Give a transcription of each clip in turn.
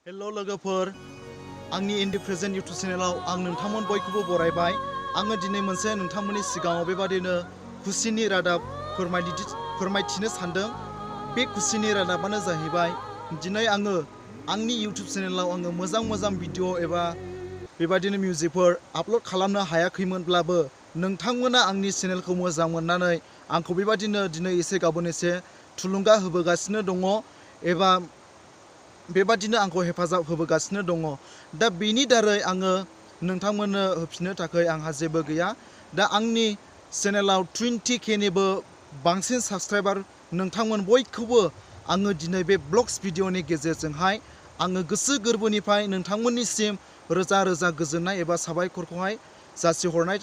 Hello लोगोफोर आंनि इन्दि प्रेजेन्ट इउटुब चेनेलाव आं नोंथांमोन बयखौबो बरायबाय। आङो दिनै मोनसे नोंथांमोननि सिगाङाव बेबादिनो खुसिनि रादाब फोरमायथिनो सानदों। बे खुसिनि रादाबानो जाहैबाय दिनै आङो आंनि इउटुब चेनेलाव आङो मोजां भिडिअ एबा बेबादिनो मिउजिकफोर आपल'ड खालामनो हायाखैमोनब्लाबो नोंथांमोना आंनि चेनेलखौ मोजां मोननानै आंखौ बेबादिनो दिनै एसे गाबोन एसे थुलुंगा होबोगासिनो दङ एबा बेबादिनो आंखौ हेफाजाब होबोगासिनो दङ। दा बेनि दारै आङो नोंथांमोननो होफिननो थाखाय आंहा जेबो गैया। दा आंनि चेनेलाव 20K निबो बांसिन साबस्क्राइबार नोंथांमोन बयखौबो आङो दिनै बे ब्लग्स भिडिअनि गेजेरजोंहाय आङो गोसो गोरबोनिफ्राय नोंथांमोननिसिम रोजा रोजा गोजोननाय एबा साबायखरखौहाय जासिहरनाय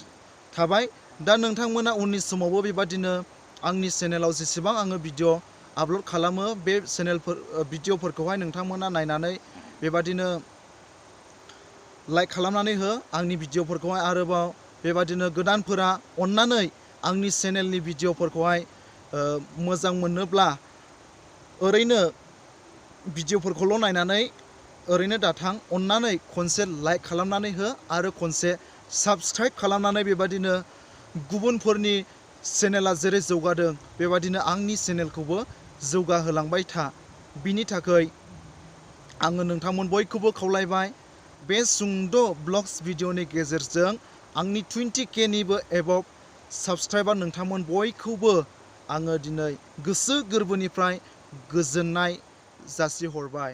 थाबाय। दा नोंथांमोना उननि समावबो बेबादिनो आंनि चेनेलाव जेसेबां आङो भिडिअ आपल'ड खालामो बे भिडिअफोरखौहाय नोंथांमोना नायनानै बेबादिनो लाइक खालामनानै हो आंनि भिडिअफोरखौहाय। आरोबाव बेबादिनो गोदानफोरा अन्नानै आंनि चेनेलनि भिडिअफोरखौहाय मोजां मोनोब्ला ओरैनो भिडिअफोरखौल' नायनानै ओरैनो दाथां, अन्नानै खनसे लाइक खालामनानै हो आरो खनसे साबस्क्राइब खालामनानै बेबादिनो गुबुनफोरनि चेनेला जेरै जौगादों बेबादिनो आंनि चेनेलखौबो जौगाहोलांबाय था। बिनि थाखाय आङो नोंथांमोन बयखौबो खावलायबाय बे सुंद' ब्लग्स भिडिअनि गेजेरजों आंनि 20K निबो एबभ साबस्क्राइबार नोंथांमोन बयखौबो आङो दिनै गोसो गोरबोनिफ्राय गोजोननाय जासिहरबाय।